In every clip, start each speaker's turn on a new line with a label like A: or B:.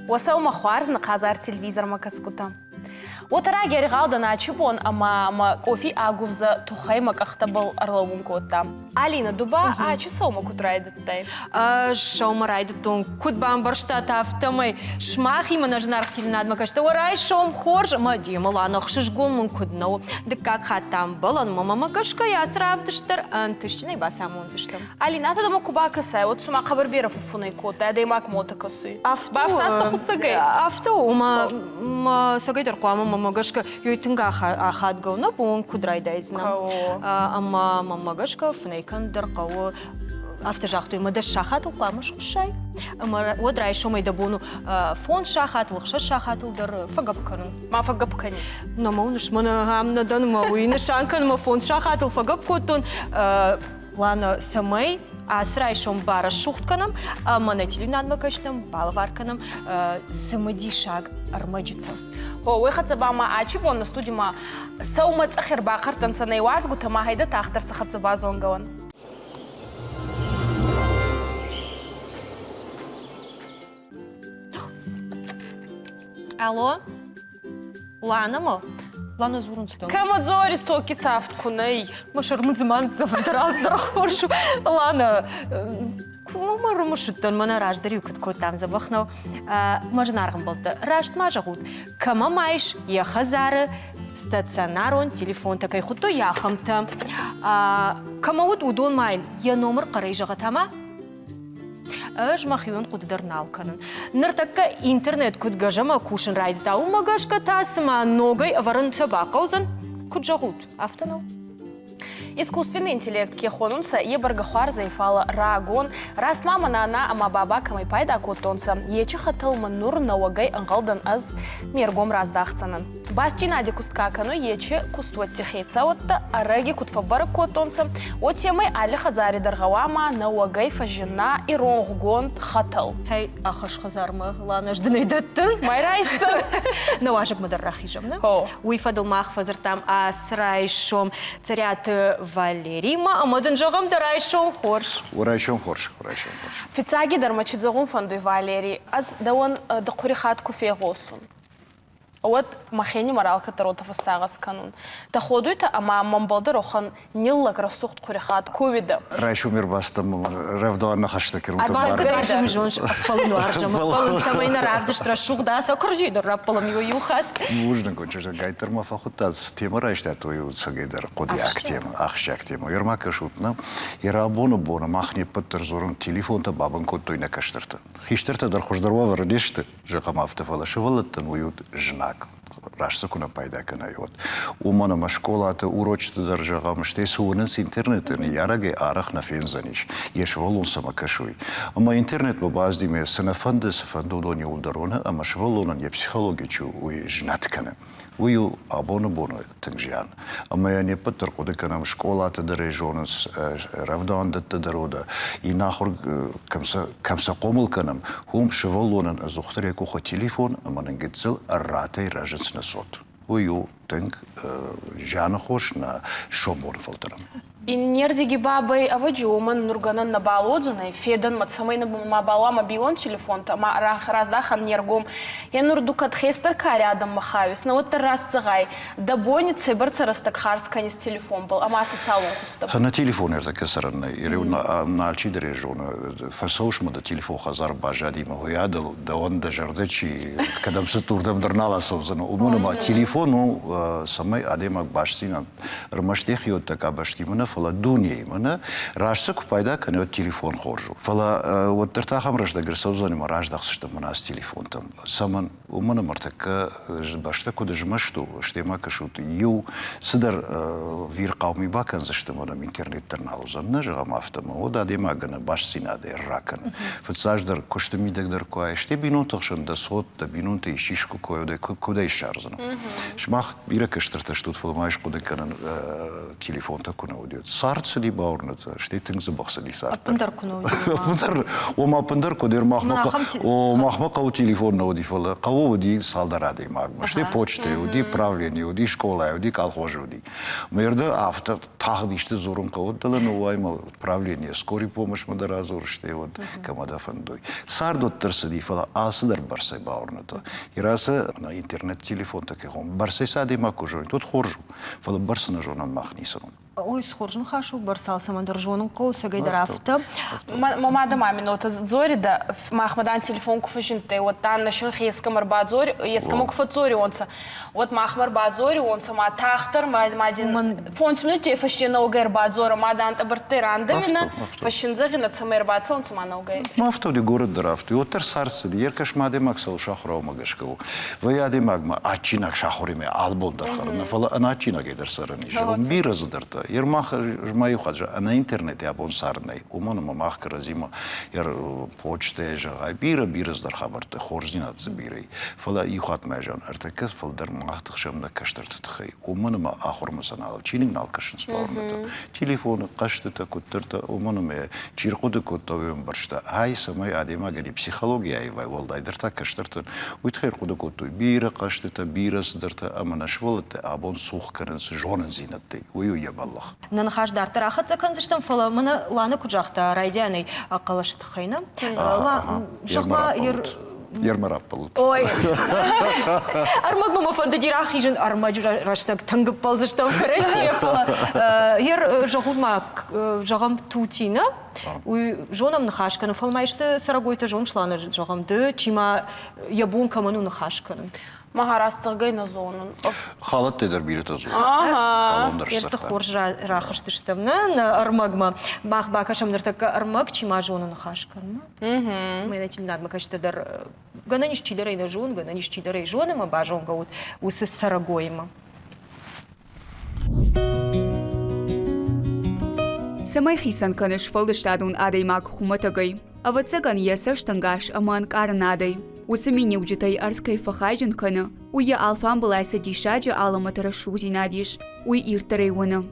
A: Уӕ сӕумӕ хуарз нӕ хъазар телевизормӕ кӕсгутӕ. Уотӕ раги ӕригъал дӕн ачи бон ӕма мӕ къофи агувзӕ туххӕй мӕ къӕхтӕбӕл ӕрлӕуун кодта. Алина, ду ба ачи сӕумӕ куд райдӕдтай?
B: Ӕз сӕумӕ райдыдтон, куыд бамбӕрстат, афтӕмӕй сымахимӕ нӕ зынаргъ телеуынадмӕ кӕстӕ уӕ райсом хорз ӕмӕ демӕ ӕхсызгон мын куыд нӕу. Дыккаг хатт ӕмбӕлӕн мӕмӕ гӕсгӕ ацы равдыст дӕр ӕнтыстджынӕй бацамондзыстӕм.
A: Алина, дӕмӕ ку бакӕсай, уӕд цума хъӕбӕр берӕ фуффунӕй кодта, адӕймаг мотӕ кӕсуй. Бафсаста хуссӕгӕй?
B: Афтӕ у, ма ма цӕгӕйдӕр хъуамӕ мӕмӕ гӕсгӕ ёй тынг ахадгӕ у, нӕ бон куыд райдайдзынӕ. Ӕмӕ мӕмӕ гӕсгӕ фынӕй кӕнын дӕр хъӕуы афтӕ загътой, мӕ дӕс сахатыл хъуамӕ схуыссай, ӕмӕ уӕд райсомӕй дӕ бон у фондз сахатыл, ӕхсӕз сахатыл дӕр фӕгӕпп кӕнын.
A: Ма фӕгӕпп кӕни?
B: Нӕ мӕ уыныс, мӕнӕ ам нӕ дӕн, мӕ уый нысан кӕнын, мӕ фондз сахатыл фӕгӕпп кодтон. Планы, цӕмӕй ацы райсом барӕсугъд кӕнӕм ӕмӕ нӕ телеуынадмӕ кӕсынӕн балӕвар кӕнӕм цымыдисаг ӕрмӕджытӕ.
A: О, уой хӕццӕ ба ма ачи бон нӕ студимӕ сӕумӕ цъӕх ӕрбахъӕрттӕнцӕ нӕ иуазгутӕ ма гьӕйдӕ тагъддӕр сӕ хӕццӕ базонгӕ уӕн.
B: Алло? Лана ма? Лана дзурынц дӕу.
A: Кӕмӕ дзорис токи цавд ку нӕй.
B: Мӕ сӕрмудзыман цӕмӕндӕр раздӕр хорз у. Лана, куы ма рымысыдтӕн, мӕнӕ раздӕр-иу куыд кодтам, дзӕбӕх нӕу. Мӕ зынаргъ ӕмбӕлттӕ, раст ма зӕгъут, кӕмӕ ма ис йӕ хӕдзары стационарон телефонтӕ кӕй хуыдтой, ахӕмтӕ. Кӕмӕ уыд, уыдон ма йын йӕ номыр хъӕрӕй зӕгъӕт ӕмӕ Ӕз мӕхион хъуыды дӕр нал кӕнын. Ныртӕккӕ интернет куыд гӕзӕмӕ кусын райдыдта, уымӕ гӕсгӕ та цыма ногӕй ӕвӕрын сӕ бахъӕудзӕн, куыд зӕгъут, афтӕ нӕу?
A: Искусственный интеллект ке хонунцӕ, е бӕргӕ хуарз ӕй, фал рагон, раст ма мӕ нана ӕма баба кӕмӕй пайда кодтонцӕ, ечи хӕтӕлмӕ нур нӕуӕгӕй ӕнгъӕлдӕн ӕз ме ргом раздахдзӕнӕн. Бастдзийнади куст ка кӕнуй, ечи кустуӕтти хецӕуттӕ ӕрӕги куд фӕббӕрӕг кодтонцӕ, уотемӕй алли хӕдзари дӕр гъӕуама нӕуӕгӕй фӕззинна иронгъгонд хӕтӕл.
B: Хӕй, ахӕс хӕдзармӕ ланӕз дын ӕй дӕттын.
A: Май райсдзӕн.
B: Нӕ уазӕгмӕ дӕр рахизӕм, нӕ? Уый фӕдыл мах фӕдзырдтам ацы райсом Цӕриаты Валеримӕ ӕмӕ дын зӕгъӕм дӕ райсом хорз.
C: Райсом хорз, райсом хорз.
A: Фиццагидӕр мӕ чи зӕгъун фӕндуй, Валери, ӕз дӕуӕн дӕ хатт ку фегъосун. Уӕд мӕхенимӕр алкӕддӕр уотӕ фӕссагъӕс кӕнун. Тӕходуйтӕ ӕма мӕнбӕл дӕр уӕхӕн ниллӕг рӕсугъд хъурихатт ку уидӕ.
C: Райсом ӕрбацыдтӕн рӕвдауӕн ныхӕстӕ кӕрут.
B: Райсом зоныс, ӕппӕлын уарзӕм, ӕппӕлын, цӕмӕй нӕ равдыст рӕсугъд ацӕуа, куырзийы дӕр раппӕлӕм иу хатт.
C: Бузныг уын, чызг, гайддӕр ма фӕхуыдтат, цы темӕ райстат, уый у цӕгӕйдӕр хъуыдиаг темӕ, ахсджиаг темӕ. Ерма кӕсут, нӕ? Йӕ боны мах не ппӕт дӕр дзурын, телефонтӕ бабын кодтой нӕ кӕстӕртӕ. Хистӕртӕ дӕр хуыздӕр уавӕры не сты, зӕгъӕм афтӕ, фӕлӕ сывӕллӕттӕн уый уыд знаг. Раст дзы куы нӕ пайда кӕнай, уӕд. Уымӕн ӕмӕ скъолаты урочыты дӕр, зӕгъӕм, стӕй цы уынынц интернеты, ныййарӕгӕй арӕх нӕ фендзӕнис, йӕ сывӕллон цӕмӕ кӕсой. Ӕмӕ интернетмӕ баздимӕ цы нӕ фӕнды, цы фӕнды, уыдон иууылдӕр уыны ӕмӕ сывӕллонӕн йӕ психологи чи у, уый знӕт кӕны. Уый у абоны боны тынг зиан. Ӕмӕ йӕ не ппӕт дӕр хъуыды кӕнӕм, скъолаты дӕр ӕй зонынц, рӕвдауӕндӕтты дӕр уыд. Иннӕ ахуыр кӕм сӕ, кӕм сӕ хъомыл кӕнӕм, уым сывӕллонӕн ӕдзухдӕр йӕ къухы телефон ӕмӕ нын гыццыл ӕрратӕй рӕзынц нӕ цот. Уый у тынг зианы хос нӕ сомбоны фӕлтӕрӕн.
A: Иннердиги бабӕй, ӕвӕджи, уомӕн нур гӕнӕн нӕбал уодзӕнӕй, федӕнмӕ цӕмӕй мабал уа мобилон телефонтӕ ӕма раздахӕн не ргом. Е нур ду кӕд хестӕр кари адӕммӕ хауис, нӕ уӕддӕр раст зӕгъай, дӕ бони цӕйбӕрцӕ рӕстӕг харз кӕнис телефонбӕл ӕма социалон хузтӕбӕл?
C: Нӕ телефон ӕртӕккӕ цӕрӕн нӕй. Алчидӕр ӕй зоны, фӕцӕуыс ма дӕ телефон хӕдзар баззади ма уыйадыл дӕуӕн дӕ зӕрдӕ чи кӕдӕм цыд, уырдӕм дӕр нал ацӕудзӕн. Уымӕн ӕмӕ телефон у, цӕмӕй адӕймаг бастдзинад ӕрмӕст йӕхиуӕттӕ къабӕзтимӕ нӕ, фӕлӕ дунеимӕ нӕ. Раст дзы куы пайда кӕны, уӕд телефон хорз у. Фӕлӕ уӕддӕр та ахӕм рӕстӕг ӕрцӕудзӕн ӕмӕ раздӕхдзыстӕм мӕнӕ ацы телефонтӕм. Цӕмӕн? Уымӕн ӕмӕ ӕртӕккӕ бӕстӕ куыд змӕст у, стӕй ма кӕсут, иу цыдӕр вирхъау ми бакӕндзысты ӕмӕ нӕм интернет дӕр нал уыдзӕн. Нӕ зӕгъӕм афтӕ, ӕмӕ уӕд адӕймагӕн бастдзинад ӕрракӕны. Фыццаджыдӕр куысты мидӕг дӕр куы уай, стӕй бинонты хсӕн дӕ цот, дӕ бинонты исчи куы кой, куыдӕй ссардзынӕ. Сымах бирӕ кӕстӕртӕ стут, фӕлӕ ма ис хъуыды кӕнын, телефонтӕ куы нӕ уыди. Цард цыди бауырнӕд, стӕй тынг дзӕбӕх цыди цард.
B: Ӕппындӕр куы нӕ уыди.
C: Ӕппындӕр, ома ӕппындӕр куы дӕр махмӕ, о, махмӕ хъӕуы телефон нӕ уыди, фӕлӕ хъӕуы. уыди цалдӕр адӕймагмӕ. Стӕй почтӕйы уыди, правленийы уыди, скъолайы уыди, колхозы уыди. Мӕ афтӕ тагъд исты дзурын хъӕуы, дӕлӕ ныууай-ма правление, скорый помощьмӕ дӕр адзур, стӕй уӕд кӕмӕ дӕ фӕндой. Цард уӕддӕр цыди, фӕлӕ алцыдӕр бӕрцӕй бауырныдта. Ирацы интернет-телефонтӕ кӕй хонынц, бӕрцӕй цы адӕймаг куы зонид, уӕд хорз у, фӕлӕ бӕрц нӕ зонӕм мах ницӕмӕн.
B: Ой, хорз ныхас у, бӕрц алцӕмӕн дӕр зонын хъӕуы, цӕгӕйдӕр афтӕ.
A: Мӕ мады ма минуты дзорида, махмӕ дан телефон куы фӕзындтӕй, уӕд дан нӕ синх ескӕмӕ ӕрбадзори, ескӕмӕ куы фӕдздзорионцӕ, уӕд махмӕ ӕрбадзорионцӕ, ма тагъддӕр ма ма дин 5 минутей фӕсте нӕугӕй ӕрбадзорӕ, ма дан тъӕбӕрттӕй рандӕуинӕ, фӕссиндзӕгъинӕ, цӕмӕй ӕрбацӕунцӕ ма нӕугӕй.
C: Ма афтӕ уыди горӕт дӕр афтӕ. Уӕддӕр цард цыди. Ӕркӕс ма адӕймаг цӕуыл сахуыр гӕсгӕ у. Вӕййы адӕймагмӕ адджинаг сахуыримӕ албон дӕр хӕрын, фӕлӕ ӕнӕадджинагӕй дӕр цӕрӕн ис. Бирӕ цыдӕртӕ. Ермах ма иу хатт ӕнӕ интернетӕй абон цард нӕй. Уымӕн ӕмӕ мах кӕрӕдзимӕ почтӕйӕ зӕгъай, бирӕ-бирӕ цыдӕр хабӕрттӕ, хорздзинад дзы бирӕ и. Фӕлӕ иу хатт ма зӕгъын, ӕртӕккӕ фылдӕр мах тыхсӕм нӕ кӕстӕрты тыххӕй. Уымӕн ӕмӕ ахуырмӕ сӕ нал, чиныг нал кӕсынц бауырныдта. Телефоны хъӕзтытӕ, куыддӕртӕ, уымӕн ӕмӕ чи рхъуыды кодта, уый ӕмбӕрста, ай цӕмӕй адӕймагӕн йӕ психологи аивай, уӕлдайдӕр та кӕстӕртӕн, уый тыххӕй ӕрхъуыды кодтой бирӕ хъӕзтытӕ, бирӕ цыдӕртӕ ӕмӕ нӕ сывӕллӕттӕ абон цух кӕнынц зонындзинӕдтӕй. Уый у йӕ бӕллӕх.
B: Нӕ ныхас дарддӕр ахӕццӕ кӕндзыстӕм, фӕлӕ мӕнӕ Лана куыд загъта райдианӕй хъӕлӕсы тыххӕй, нӕ? Зӕгъ-ма,
C: Ермӕ раппӕлут.
B: Ой, ӕрмӕгмӕ мӕ фӕндыди рахизын, ӕрмӕджы рӕстӕг тынг ӕппӕлдзыстӕм кӕрӕдзийӕ, фӕлӕ ер зӕгъут ма, зӕгъӕм, тутина, уый зонӕм ныхас кӕнын, фӕлӕ ма исты цӕрӕгойтӕ зоныс, Лана, зӕгъӕм, ды, чи ма йӕ бон кӕмӕн у ныхас кӕнын?
A: Махарастыргӕй нӕ зонын.
C: Халӕттӕ дӕр бирӕтӕ дзурынц. Халон дӕр
B: Ерсы хорз рахызтыстӕм нӕ нӕ ӕрмӕгмӕ. Мах бакӕсӕм ныртӕккӕ ӕрмӕг, чи ма зоны ныхас кӕнын. Мӕнӕ телеуынадмӕ кӕсджытӕ дӕр гӕнӕн ис чидӕр ӕй нӕ зоны, гӕнӕн ис чидӕр ӕй зоны ӕмӕ базонгӕ ут уыцы цӕрӕгоимӕ.
D: Цӕмӕй хицӕн кӕны сфӕлдыстадон адӕймаг хуымӕтӕгӕй? Ӕвӕццӕгӕн, йӕ цӕстӕнгас ӕмӕ ӕнкъарынадӕй. Уыцы миниуджытӕй ӕрдз кӕй фӕхайджын кӕны, уый йӕ алфамбылай цы диссаджы алӕмӕты рӕсугъддзинад ис, уый ирддӕрӕй уыны.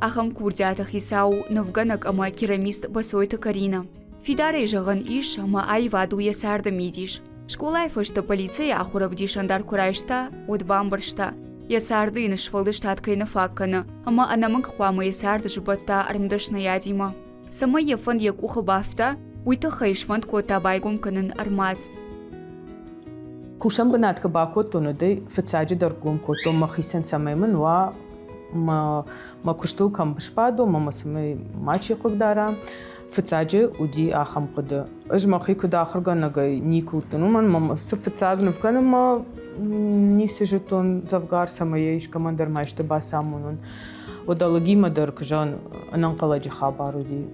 D: Ахӕм курдиаты хицау у нывгӕнӕг ӕмӕ керамист Бӕцойты Каринӕ. Фидарӕй зӕгъӕн ис, ӕмӕ аивад у йӕ царды мидис. Скъолайы фӕстӕ полицӕйы ахуыр ӕвдисӕндар куы райста, уӕд бамбӕрста, йӕ царды йын сфӕлдыстад кӕй нӕ фаг кӕны ӕмӕ ӕнӕмӕнг хъуамӕ йӕ царды сбӕтта ӕрмдӕсныйадимӕ. Цӕмӕй йӕ фӕнд йӕ къухы бафта, уый тыххӕй сфӕнд кодта байгом кӕнын ӕрмадз.
E: Кусӕн бынат куы бакодтон, уӕдӕй фыццаджыдӕр гом кодтон мӕхицӕн, цӕмӕй мын уа мӕ, мӕ куыстыл кӕм сбадон, ӕмӕ цӕмӕй мачи хъыгдара. Фыццаджы уыди ахӕм хъуыды. Ӕз мӕхи куыд ахуыргӕнӕгӕй никуы уыдтӕн, уымӕн мӕ цы фыццаг ныв кӕнынмӕ ницы зыдтон дзӕвгар, цӕмӕй йӕ искӕмӕн дӕр ма исты бацамонон. Уӕдӕ лӕгимӕ дӕр, куы зӕгъын, ӕнӕнхъӕлӕджы хабар уыди.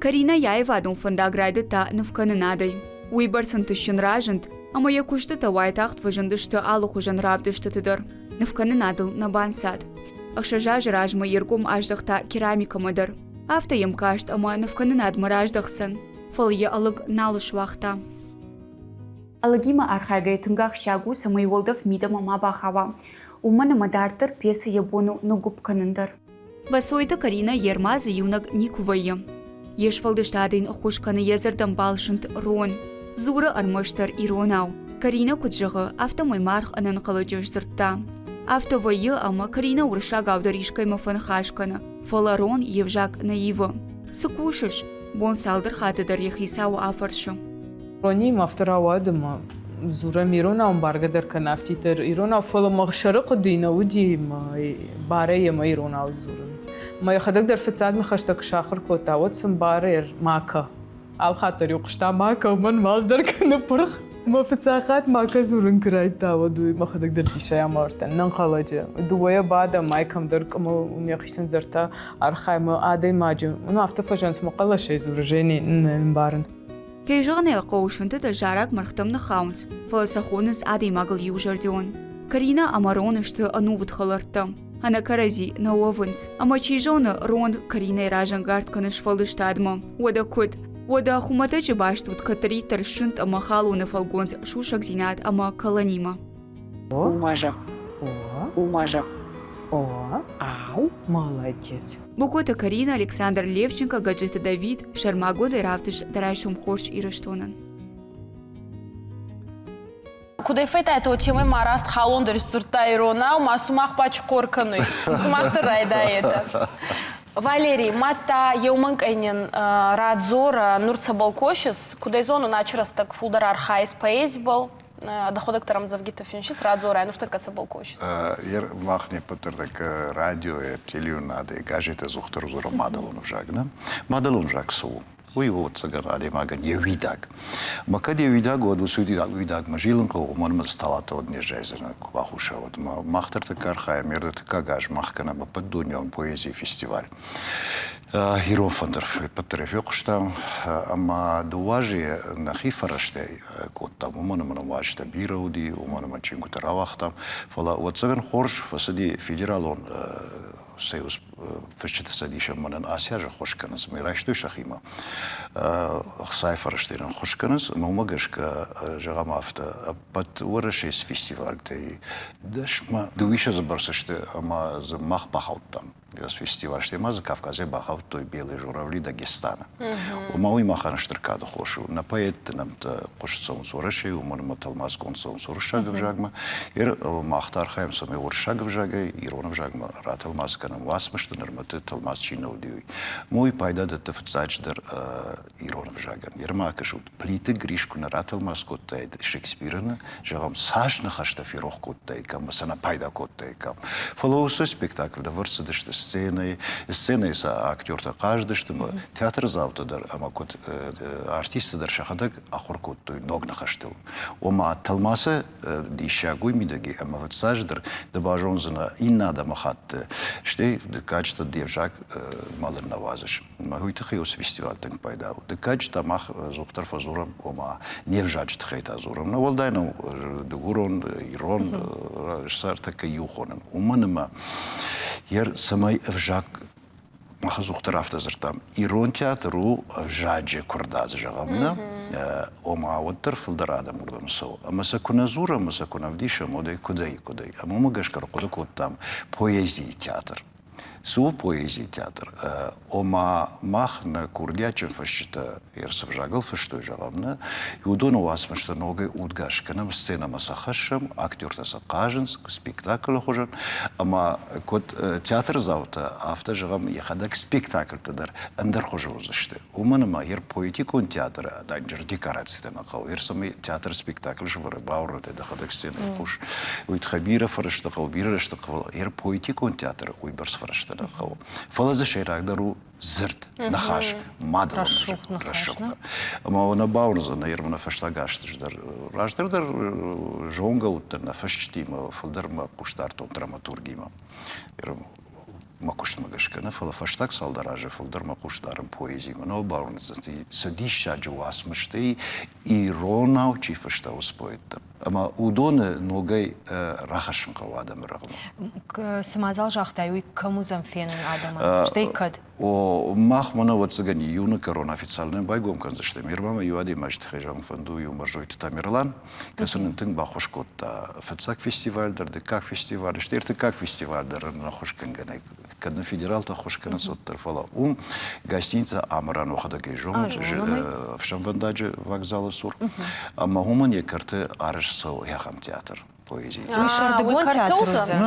D: Каринӕ йӕ аивадон фӕндаг райдыдта нывкӕнынадӕй. Уыйбӕрц ӕнтыстджын разынд, ӕмӕ йӕ куыстытӕ уайтагъд фӕзындысты алыхуызӕн равдыстыты дӕр. Нывкӕнынадыл нӕ банцад. 6 азы размӕ йе ргом аздӕхта керамикӕмӕ дӕр. Афтӕ йӕм каст, ӕмӕ нывкӕнынадмӕ раздӕхдзӕн, фӕлӕ йӕ ӕлыг нал суагъта.
F: Ӕлыгимӕ архайгӕйӕ тынг ахсджиаг у, цӕмӕй уӕлдӕф мидӕмӕ ма бахауа, уымӕн ӕмӕ дарддӕр пьесӕ йӕ бон у ныггуыпп кӕнын дӕр.
D: Бӕцойты Каринӕ йе рмадзы иунӕг никуы вӕййы. Йе сфӕлдыстад ын ӕххуыс кӕны йӕ зӕрдӕмбал сынт Рон. Дзуры ӕрмӕстдӕр иронау. Каринӕ куыд зӕгъы, афтӕмӕй маргъ ӕнӕнхъӕлӕджы сдзырдта. Афтӕ вӕййы, ӕмӕ Каринӕ уырыссагау дӕр искӕимӕ фӕныхас кӕны, фӕлӕ Рон йе взаг нӕ ивы. Цы кусыс? Бон цалдӕр хатты дӕр йӕ хицауы афӕрсы.
E: Ронимӕ афтӕ рауад, ӕмӕ дзурӕм иронау, ӕмбаргӕ дӕр кӕны афтиддӕр иронау, фӕлӕ мӕ сӕры хъуыдыйы нӕ уыди мӕ барӕй ӕмӕ иронау дзурын. Мӕ йӕхӕдӕг дӕр фыццаг ныхӕстӕ куы сахуыр кодта, уӕд сын барӕй ма кӕ. Алхатт дӕр-иу хъуыста ма кӕ, уымӕн мадздӕр кӕны пырх. Мӕ фыццаг хатт ма кӕ дзурын куы райдыдта, уӕд уый мӕхӕдӕг дӕр дисӕй амардтӕн, нӕнхъӕлӕджы. Дыууӕйӕ бадӕм, ай кӕмдӕр къуымы, уым йӕхицӕн дӕр та архаймы адӕймаджы. Ну, афтӕ фӕзӕнц мӕ хъӕлӕсӕй дзуры, Женя, не мбарын.
D: Кӕй зӕгъын ӕй хъӕуы, сынтытӕ зараг мӕргътӕм ныххауынц, фӕлӕ сӕ хонынц адӕймагыл иузӕрдион. Каринӕ ӕмӕ Рон сты ӕнувыд хӕлӕрттӕ. Ӕнӕ кӕрӕдзи нӕ уӕвынц. Ӕмӕ чи зоны, Рон Каринӕйы разӕнгард кӕны сфӕлдыстадмӕ. Уӕдӕ куыд? Уӕдӕ хуымӕтӕджы баст уыд кӕддӕриддӕр сынт ӕмӕ халоны фӕлгонц сусӕгдзинад ӕмӕ кӕлӕнимӕ.
G: Уазӕг. Уазӕг.
E: Ау, молодец.
D: Бокоты Карина, Александр Левченко, Гаджиты Давид, сӕрмагондӕй равдыст Дӕ райсом хорз Ирыстонӕн.
A: Кудӕй фӕйтайтӕ, уотемӕй ма раст халон дӕр исдзурдта иронау, ма сумах ба чхъор кӕнуй. Сумах дӕр райдайетӕ. Валерий, мадта еумӕнкъӕй нин радзорӕ, нур цӕбӕл косис, кудӕй зонун, ачи рӕстӕг фулдӕр архайис поэзибӕл, дӕхуӕдӕг дӕр ӕмдзӕвгитӕ финсис, радзорӕ, нуртӕккӕ цӕбӕл косис?
C: Мах не ппӕт радиойӕ, телеуынадӕй, газетӕ ӕдзухдӕр дзурӕм мадӕлон ӕвзаг, нӕ? Мадӕлон ӕвзаг цы у? Уый у, ӕцӕгӕн, адӕймагӕн йӕ уидаг. Ӕмӕ кӕд йӕ уидаг уӕд уыцы уидагмӕ зилын хъӕуы, уымӕн ӕмӕ талатӕ уӕд не зайдзӕнӕ, куы бахуса, уӕд. Ӕмӕ мах дӕр тӕккӕ архайӕм, ӕртыккаг аз мах кӕнӕм ӕппӕтдунеон поэзийы фестиваль. Ирон фӕндыр ӕппӕт дӕр фехъуыстам ӕмӕ дыууӕ азы нӕхи фӕрӕзтӕй кодтам, уымӕн ӕмӕ нӕм уазджытӕ бирӕ уыди, уымӕн ӕмӕ чингуытӕ рауагътам. Фӕлӕ, ӕвӕццӕгӕн, хорз фӕцыди федералон Союз фысджыты цӕдисӕн мӕнӕн ацы аз ӕххуыс кӕнынц, ӕмӕ райстой сӕхимӕ. Ӕхцайы фӕрӕзтӕй нын ӕххуыс кӕнынц, ӕмӕ уымӕ гӕсгӕ, зӕгъӕм афтӕ, ӕппӕт Уӕрӕсейы цы фестивальтӕй дӕсмӕ дыууиссӕдзы бӕрц сты ӕмӕ дзы мах бахаудтам. Фестиваль, стӕй ма дзы Кавказӕй бахаудтой Белые журавли Дагестана. Ома уый махӕн стыр кады хос у. Нӕ поэтты нӕмттӕ хъуыст цӕуынц Уӕрӕсейы, уымӕн ӕмӕ тӕлмацгонд цӕуынц уырыссаг ӕвзагмӕ. Мах та архайӕм, цӕмӕй уырыссаг ӕвзагӕй ирон ӕвзагмӕ ратӕлмац кӕнӕм уацмысты, нырмӕты тӕлмац чи нӕ уыди, уый. Уый пайда дӕтты фыццаджыдӕр ирон ӕвзагӕн. Ермӕ кӕсут, Плиты Гриш куы нӕ ратӕлмац кодтаид Шекспиры, зӕгъӕм, цас ныхӕстӕ ферох кодтаиккам ӕмӕ сӕ нӕ пайда кодтаиккам. Фӕлӕ уыцы спектакль ӕвӕрд цыдысты сценӕйы, сценӕйы сӕ актертӕ хъазыдысты ӕмӕ театрдзаутӕ дӕр ӕмӕ куыд артисттӕ дӕр сӕхӕдӕг ахуыр кодтой ног ныхӕстыл. Ома тӕлмацы диссаг уый мидӕг и, ӕмӕ фыццаджыдӕр ды базондзынӕ иннӕ адӕмыхатты, стӕй дыккаджы де взаг мӕлын нӕ уадзыс. Ӕмӕ уый тыххӕй уыцы фестиваль тынг пайда у. Дыккаджы та мах ӕдзухдӕр фӕдзурӕм, ома не взаджы тыххӕй та дзурӕм. Нӕ уӕлдай нӕу дыгурон, ирон сӕртӕккӕ иу хонӕм. Уымӕн ӕмӕ йӕ цӕмӕй ӕвзаг мах ӕдзухдӕр афтӕ дзырдтам, ирон театр у ӕвзаджы куырдадз, зӕгъӕм, нӕ? Ома уӕддӕр фылдӕр адӕм уырдӕм цӕуы. Ӕмӕ сӕ куы нӕ дзурӕм, ӕмӕ сӕ куы нӕ ӕвдисӕм, уӕд ӕй куыдӕй, куыдӕй. Ӕмӕ уымӕ гӕсгӕ ӕрхъуыды кодтам поэзийы театр. Цы у поэзийы театр? Ома мах нӕ курдиатджын фысджытӕ цы взагыл фыстой, зӕгъӕм, нӕ, уыдоны уацмыстӕ ногӕй удгас кӕнӕм, сценӕмӕ сӕ хӕссӕм, актертӕ сӕ хъазынц спектаклы хуызӕн, ӕмӕ куыд театрдзаутӕ, афтӕ зӕгъӕм, йӕхӕдӕг спектакльтӕ дӕр ӕндӕр хуызы уыдзысты. Уымӕн ӕмӕ йе поэтикон театры дӕнджыр декорацитӕ нӕ хъӕуы, йе цӕмӕй театры спектакль сӕвӕры, бауырнӕд дӕхӕдӕг сценӕйы хъус. Уый тыххӕй бирӕ фӕрӕзтӕ хъӕуы, бирӕ рӕстӕг хъӕуы. Йе поэтикон театры уыйбӕрц фӕрӕзтӕ нӕ хъӕуы. Фӕлӕ дзы сӕйрагдӕр у дзырд, ныхас, мадӕлон рӕсугъд. Ӕмӕ нӕ бауырндзӕн, нӕ фӕстаг азты дӕр раздӕр дӕр зонгӕ уыдтӕн нӕ фысджытимӕ, фылдӕр мӕ хъус дардтон драматургимӕ. Мӕ куыстмӕ гӕсгӕ нӕ, фӕлӕ фӕстаг цалдӕр азы фылдӕр мӕ хъус дарын поэзимӕ. Нӕ бауырндзӕн, цы диссаджы уацмыстӕй иронау чи фыста, уыцы поэттӕ. Ӕмӕ уыдоны ногӕй рахӕссын хъӕуы адӕмы рӕгъмӕ.
B: Цы мадзал загътай, уый кӕм уыдзӕн фенын адӕмӕн? Стӕй кӕд?
C: О, мах мӕнӕ ӕвӕццӕгӕн июны кӕрон официалонӕй байгом кӕндзыстӕм. Ирмӕ иу адӕймаджы тыххӕй зӕгъын фӕнды, уый у Мӕрзойты Тамерлан, кӕцы нын тынг баххуыс кодта фыццаг фестиваль дӕр, дыккаг фестиваль, стӕй ӕртыккаг фестиваль дӕр нын ӕххуыс кӕнгӕ кӕд нын федералтӕ ӕххуыс кӕнынц, уӕддӕр, фӕлӕ уым гостиница Амыран уӕхӕдӕг ӕй зонут, ӕфсӕнвӕндаджы вокзалы цур, ӕмӕ уымӕн йӕ кӕрты арӕзт цӕуы ахӕм театр поэзийы.
B: Уый сӕрдыгон театр уыдзӕн?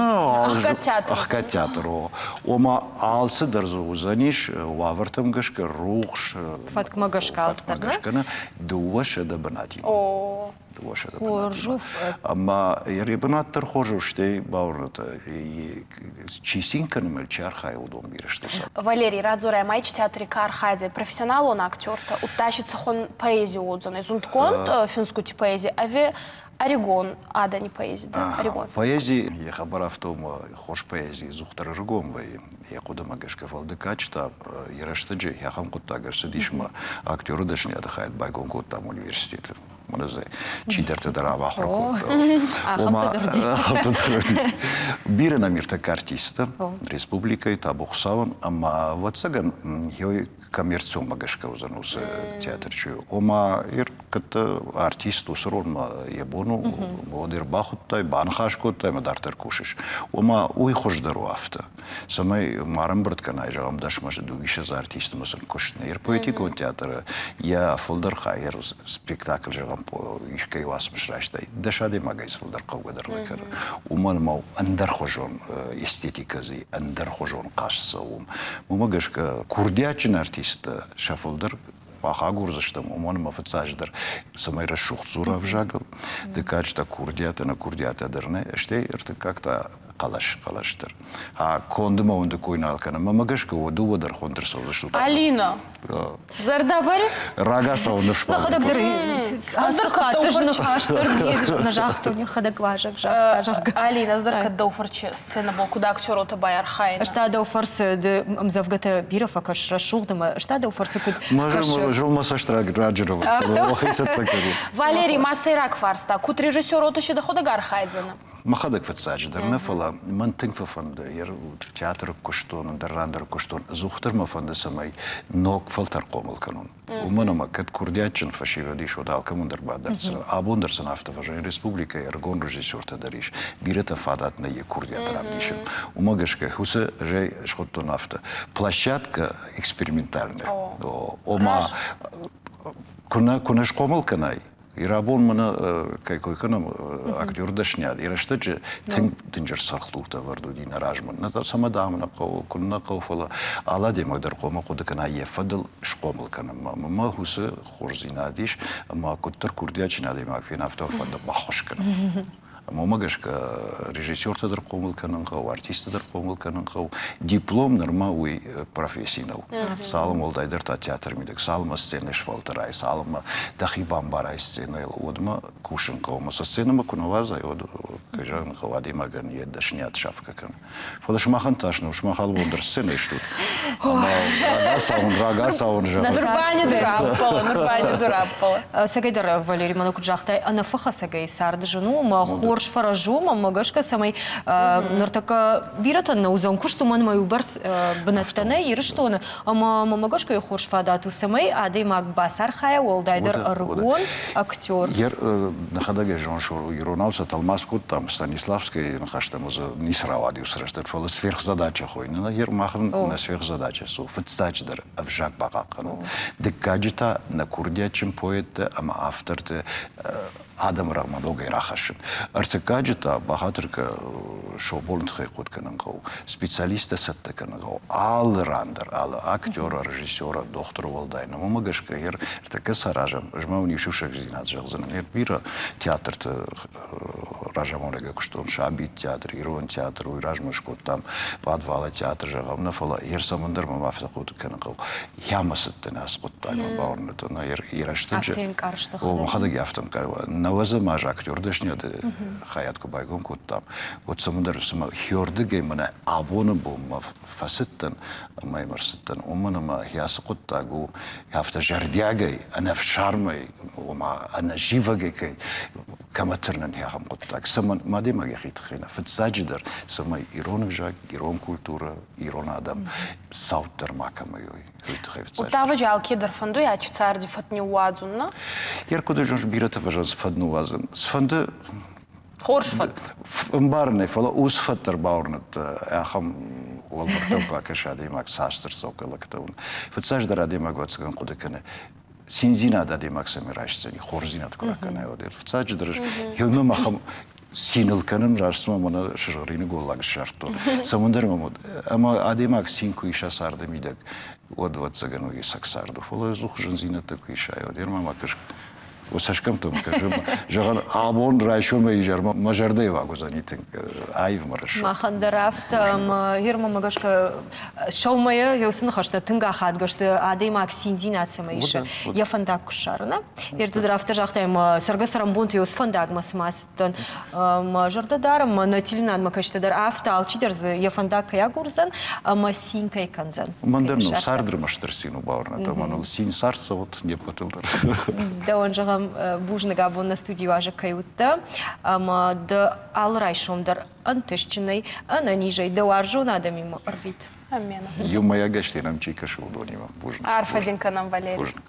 A: Ӕхгӕд театр.
C: Ӕхгӕд театр, о. Ома алцы дӕр дзы уыдзӕнис уавӕртӕм гӕсгӕ, рухс.
B: Фӕткмӕ гӕсгӕ алцыдӕр,
C: нӕ? 200 бынатимӕ. 200 бынатимӕ. Ӕмӕ йӕ бынат дӕр хорз у, стӕй бауырныдта, чи цин кӕны ӕмӕ чи архайы, уыдон бирӕ сты.
A: Валерий, радзорӕ ма театри ка архайдзӕй профессионалон актертӕ, удта си цӕхуӕн поэзи уодзӕнӕй? Зундгонд финсгути поэзи ӕви ӕригон адӕни поэзи дӕр? Ӕригон
C: Поэзи йӕ хабар афтӕ у, хорз поэзи ӕдзухдӕр ӕрыгон вӕййы. Йӕ хъуыдымӕ гӕсгӕ, фӕлӕ дыккаджы та йӕ рӕстӕджы ахӕм хъуыддаг ӕрцыдис ӕмӕ актеры дӕсныйады хайад байгом кодтам университеты. Мӕнӕ дзы чидӕртӕ дӕр ам ахуыр кодта. Ахӕмтӕ дӕр уыди. Бирӕ нӕм ӕртӕккӕ артисттӕ республикӕйы, табу Хуыцауӕн, ӕмӕ ӕвӕццӕгӕн, коммерционмӕ гӕсгӕ уыдзӕн уыцы театр чи. Ома, кӕд артист уыцы ролмӕ йӕ бон у, уӕд ӕрбахуыдтай, баныхас кодтай ӕмӕ дарддӕр кусыс. Ома, уый хуыздӕр у афтӕ, цӕмӕй ма ӕрӕмбырд кӕнай, зӕгъӕм, дӕсмӕ дыууиссӕдз артисты ӕмӕ сын куыст нӕ. Поэтикон театры йӕ фылдӕр хай спектакль, зӕгъӕм, зӕгъӕм, искӕй уацмыс райстай, 10 адӕймагӕй фылдӕр хъӕугӕ дӕр нӕ кӕны. Уымӕн ӕмӕ ӕндӕрхуызон эстетикӕ дзы, ӕндӕрхуызон хъазт цӕуы уым. Уымӕ гӕсгӕ курдиатджын артисттӕ сӕ фылдӕр мах агурдзыстӕм, уымӕн ӕмӕ фыццаджыдӕр, цӕмӕй рӕсугъд дзура ӕвзагыл, дыккаджы та курдиат, ӕнӕ курдиатӕ дӕр нӕ, стӕй ӕртыккаг та хъӕлӕс, хъӕлӕс дӕр. А конды ма уынды кой нал кӕнӕм. Мӕ гӕсгӕ уӕ дыууӕ дӕр хуынд ӕрцӕудзыстут.
A: Алина, зӕрдӕвӕрыс?
C: Рагацау ныфс
B: Нӕхӕдӕг дӕр ацы хатт ӕз ныхас дӕр нӕ загътон, йӕхӕдӕг уазӕг загъта, зӕгъгӕ.
A: Алина, ӕз дӕр кӕд дӕу фӕрчы сценӕбӕл куд актеротӕ байархайын.
B: Ӕз та дӕу фӕрцы ды ӕмдзӕвгӕтӕ бирӕ фӕкӕс рӕсугъд ӕмӕ ӕз та дӕу фӕрцы куыд
C: кӕсы. Мӕ цӕст раджы рӕвӕрдта, цӕттӕ кӕнын.
A: Валерий, ма сӕйраг фарста, куд режиссер отыщы дӕхуӕдӕг архайдзӕнӕ?
C: Мӕхӕдӕг фыццаджыдӕр нӕ, фӕлӕ мӕн тынг фӕфӕнды, театры куыстон, ӕндӕр ран дӕр куыстон, ӕдзухдӕр мӕ фӕнды, цӕмӕй ног фӕлтӕр хъомыл кӕнон. Уымӕн ӕмӕ кӕд курдиатджын фӕсивӕд ис, уӕд алкӕмӕн дӕр бадӕрддзӕн. Абон дӕр сын афтӕ фӕзыны, республикӕйы ӕрыгон режиссертӕ дӕр ис, бирӕтӕ фадат нӕй йӕ курдиат равдисын. Уымӕ гӕсгӕ уыцы ӕз схуыдтон афтӕ, площадка экспериментальная. Ома, куы нӕ схъомыл кӕнай, Ирабон мӕнӕ кӕй кой кӕнӕм, актер дӕсниад, йӕ рӕстӕджы тынг дынджыр цӕлхдуртӕ ӕвӕрд уыди нӕ размӕ. Нӕ цӕмӕ дам нӕ хъӕуы, куыннӕ хъӕуы, фӕлӕ алы адӕймаг дӕр хъуамӕ хъуыды кӕна йӕ фӕдыл схъомыл кӕнынмӕ. Мӕ уыцы хорздзинад ис, ӕмӕ куыддӕр курдиатджын адӕймаг фена, афтӕ фӕнды баххуыс кӕнын. Ӕмӕ уымӕ гӕсгӕ режиссертӕ дӕр хъомыл кӕнын хъӕуы, артисттӕ дӕр хъомыл кӕнын хъӕуы. Диплом нырма уый професси нӕу. Цалынмӕ уӕлдайдӕр та театры мидӕг, цалынмӕ сценӕ сфӕлтӕрай, цалынмӕ дӕхи бамбарай сценӕйыл, уӕдмӕ кусын хъӕуы. Ӕмӕ сӕ сценӕмӕ куы нӕ уадзай, уӕд, кӕй зӕгъын хъӕуы, адӕймагӕн йӕ дӕсниад сафгӕ кӕны. Фӕлӕ сымахӕн тас нӕу, сымах алыбон дӕр сценӕйы стут. Ӕмӕ рагацауын, рагацауын зӕгъын.
A: Нырбайны дураппала, нырбайны дураппала.
B: Ӕцӕгӕйдӕр, Валерий, мӕнӕ куыд загътай, ӕнӕфӕхӕцӕгӕй царды зын у, ӕмӕ хорз фӕрӕз у, мӕнмӕ гӕсгӕ, цӕмӕй ныртӕккӕ бирӕтӕн нӕ уыдзӕн куыст, уымӕн ӕмӕ иубӕрц бынӕттӕ нӕй Ирыстоны, ӕмӕ мӕнмӕ гӕсгӕ хорз фадат у, цӕмӕй адӕймаг бацархайа, уӕлдайдӕр ӕрыгон актер.
C: Нӕхӕдӕг ӕз иронау сӕ тӕлмац кодтам, Станиславскийы ныхӕстӕм дзы ницы рауад иу рӕстӕг, фӕлӕ сверхзадача хойны. Нӕ махӕн нӕ сверхзадача цы у, фыццаджыдӕр ӕвзаг бахъахъхъӕнын. Дыккаджы та нӕ курдиатджын поэттӕ ӕмӕ авторты адӕмы рӕгъмӕ ногӕй рахӕссын. Ӕртыккаджы та бахатыр сомбоны тыххӕй хъуыды кӕнын хъӕуы, специалисттӕ цӕттӕ кӕнын хъӕуы алы ран дӕр, алы актера, режиссера, дохтыры уӕлдай нӕ. Уымӕ гӕсгӕ йӕ ӕртӕккӕ саразӕм, ӕз ма уын иу сусӕгдзинад зӕгъдзынӕн, йӕ бирӕ театрты разамонӕгӕй куыстон, сабиты театр, ирон театр, уый размӕ скодтам пъадвалы театр, зӕгъӕм, нӕ, фӕлӕ йе цӕмӕндӕр мӕм афтӕ хъуыды кӕнын хъӕуы. Йӕмӕ цыдтӕн ацы хъуыддагмӕ бауырныдтон, йӕ рӕстӕджы. О, мӕхӕдӕг афтӕ ӕнкъардтон. Нӕуӕдзӕм аз актер дӕсныйады хайад куы байгом кодтам, уӕд цӕмӕндӕр цыма хиордыгӕй мӕнӕ абоны бонмӕ фӕцыдтӕн ӕмӕ йӕм ӕрцыдтӕн, уымӕн ӕмӕ ацы хъуыддаг у афтӕ зӕрдиагӕй, ӕнӕфсармӕй, ома ӕнӕзивӕгӕй кӕй кӕмӕ тырнын ахӕм хъуыддаг. Цӕмӕн ма адӕймаг йӕхи тыххӕй нӕ, фыццаджыдӕр, цӕмӕй ирон ӕвзаг, ирон культурӕ, ирон адӕм цауддӕр макӕмӕй уой, уый тыххӕй фыццаджыдӕр.
A: Удта алкедӕр фӕндуй ачи царди фӕд ниууадзун, нӕ?
C: Еркуды бирӕтӕ фӕзӕгъынц фӕд ныууадзын. Цыфӕнды
A: Хорз фӕд.
C: Ӕмбарын ӕй, фӕлӕ ус фӕд дӕр бауырныдта, ахӕм уӕлмӕрдтӕм куы акӕса адӕймаг, цас дзы рцӕугӕ лӕгтӕ уын. Фыццаджыдӕр адӕймаг ӕвӕццӕгӕн хъуыды кӕны, циндзинад адӕймаг цӕмӕй райсдзӕни, хорздзинад куы ракӕна, уӕд. Фыццаджыдӕр йӕ ном ахӕм циныл кӕнын, раст цыма мӕнӕ сызгъӕрины голлаг ссардтон. Цӕмӕндӕр мӕм уыд. Ӕмӕ адӕймаг цин куы иса царды мидӕг, уӕд ӕвӕццӕгӕн уый ӕцӕг цард у. Фӕлӕ ӕдзух зындзинӕдтӕ куы иса, уӕд ма ма кӕс цӕсгӕмттӕм кӕсын. Зӕгъын, абон райсомӕй изӕрмӕ мӕ зӕрдӕйы уаг уыдзӕни тынг аив мӕ рӕсугъд.
B: Махӕн дӕр афтӕ, ӕмӕ Германмӕ гӕсгӕ сӕумӕйӕ уыцы ныхӕстӕ тынг ахадгӕ сты, адӕймаг циндзинад цӕмӕ исы, йӕ фӕндаг куы ссары, нӕ? Ды дӕр афтӕ загътай, ӕмӕ цӕргӕ-цӕрӕнбонты уыцы фӕндагмӕ цыма цыдтӕн. Мӕ зӕрдӕ дары, мӕ нӕ телеуынынадмӕ кӕсджытӕ дӕр афтӕ, алчидӕр дзы йӕ фӕндаг кӕй агурдзӕн ӕмӕ цин кӕй кӕндзӕн.
C: Мӕн дӕр ныл цард ӕрмӕстдӕр цин у бауырнӕд, ӕмӕ ныл цин цард цӕуӕд не ппӕтыл дӕр.
B: Дӕуӕн зӕгъӕм, бузныг абон нӕ студийы уазӕг кӕй уыдтӕ ӕмӕ ды алы райсом дӕр ӕнтыстджынӕй, ӕнӕнизӕй дӕ уарзон адӕмимӕ ӕрвит.
A: Аммен.
C: Иумӕйагӕй нӕм чи кӕсы, уыдонимӕ. Бузныг.
A: Арфӕ дын кӕнӕм, Валерий.
C: Бузныг.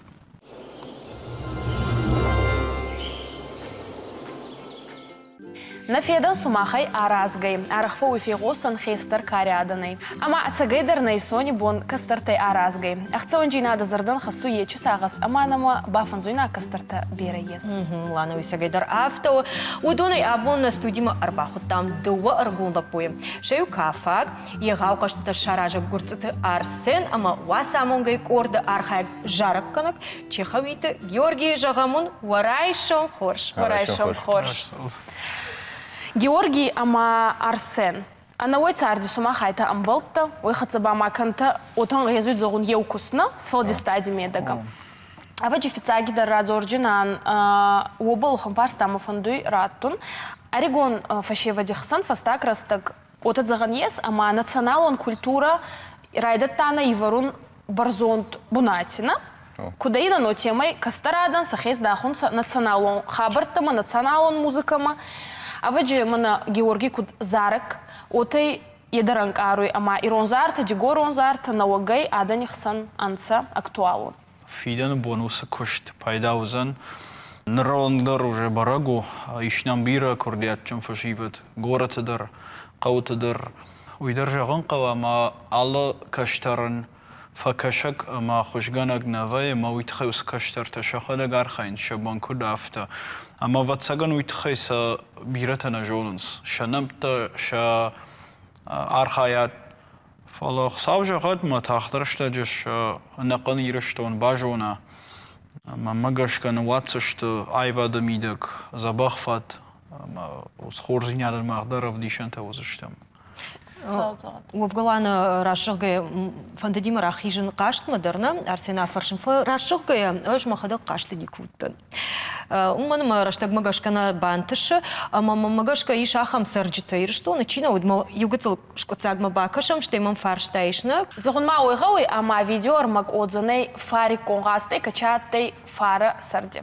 A: Нӕ федӕн сумахӕй аразгӕй, арӕх фӕууй фегъосӕн хестӕр кари адӕнӕй. Ӕма ӕцӕгӕйдӕр нӕ исони бон кӕстӕртӕй аразгӕй. Ӕхцӕуӕндзийнадӕ зӕрдӕн хӕссуй ечи сагъӕс ӕма нӕмӕ бафӕнзуйнаг кӕстӕртӕ берӕ ес.
B: Лана уисӕгӕй дӕр афтӕ у. Уыдонӕй абон нӕ студимӕ ӕрбахуыдтам дыууӕ ӕрыгон лӕппуйы. Сӕ иу кафӕг, егъау хъӕзтытӕ саразӕг Гуырцъыты Арсен ӕмӕ уацамонгӕй къорды архайӕг зарӕггӕнӕг Чехауиты Георгий, зӕгъӕм уын, уӕ райсом хорз.
A: Уӕ райсом хорз. Георгий ӕма Арсен. Ӕнӕуой царди сумах айтӕ ӕмбӕлттӕ, уой хӕццӕ ба ма кӕнтӕ уотӕ ӕнгъезуй зӕгъун еу куст нӕ сфӕлдистади медӕгӕ. Ӕвӕджи фиццагидӕр радзорджинан уобӕл хуӕнфарста мӕ фӕндуй раттун. Ӕригон фӕсевӕди хсӕн фӕстаг рӕстӕг уотӕ зӕгъӕн ес, ӕма националон культурӕ райдӕдта нӕ ивӕрун бӕрзонд бунати, нӕ? Куд ӕй нӕ темӕй кӕстӕр адӕн сӕхе здахунцӕ националон хабӕрттӕмӕ, националон музыкӕмӕ. Ӕвӕджи мӕнӕ Георгий куд зарӕг, уотӕ е дӕр ӕнкъаруй ӕма ирон зартӕ, дигорон зартӕ нӕуӕгӕй адӕни хсӕн ӕнцӕ актуалон.
H: Фидӕны бон уыцы куыст пайда уыдзӕн. Ныры онг дӕр уже бӕрӕг у, ис нӕм бирӕ курдиатджын фӕсивӕд горӕты дӕр, хъӕуты дӕр. Уый дӕр зӕгъын хъӕуы, ӕмӕ алы кӕстӕрӕн фӕкӕсӕг ӕмӕ хуызгӕнӕг нӕ вӕййы, ӕмӕ уый тыххӕй уыцы кӕстӕртӕ сӕхӕдӕг архайынц сӕ бон куыд, афтӕ. Ӕмӕ ӕвӕццӕгӕн уый тыххӕй сӕ бирӕтӕ нӕ зонынц, сӕ нӕмттӕ, сӕ архайад. Фӕлӕ Хуыцау зӕгъӕд, мӕ тагъд рӕстӕджы сӕ ӕнӕхъӕн Ирыстон базона. Мӕнмӕ гӕсгӕ ныууадздзысты аивады мидӕг дзӕбӕх фӕд ӕмӕ хорздзинадӕн мах дӕр ӕвдисӕнтӕ уыдзыстӕм.
B: Уӕвгӕ раст зӕгъгӕйӕ, фӕндыди мӕ рахизын хъазтмӕ дӕр, нӕ, Арсен афӕрсын, фӕлӕ раст зӕгъгӕйӕ, ӕз мӕхӕдӕг хъазты никуы уыдтӕн. Уымӕн ӕмӕ рӕстӕгмӕ гӕсгӕ нӕ бантысы, ӕмӕ мӕнмӕ гӕсгӕ ис ахӕм цӕрджытӕ Ирыстоны, чи нӕ уыд, мӕ иу гыццыл скъуыддзагмӕ бакӕсӕм, стӕй мӕм фарста ис, нӕ?
A: Зӕгъун ма уой гъӕуй, ӕма видеоӕрмӕг уодзӕнӕй фариккон гъазтӕй кӕча адтӕй фарӕ сӕрди.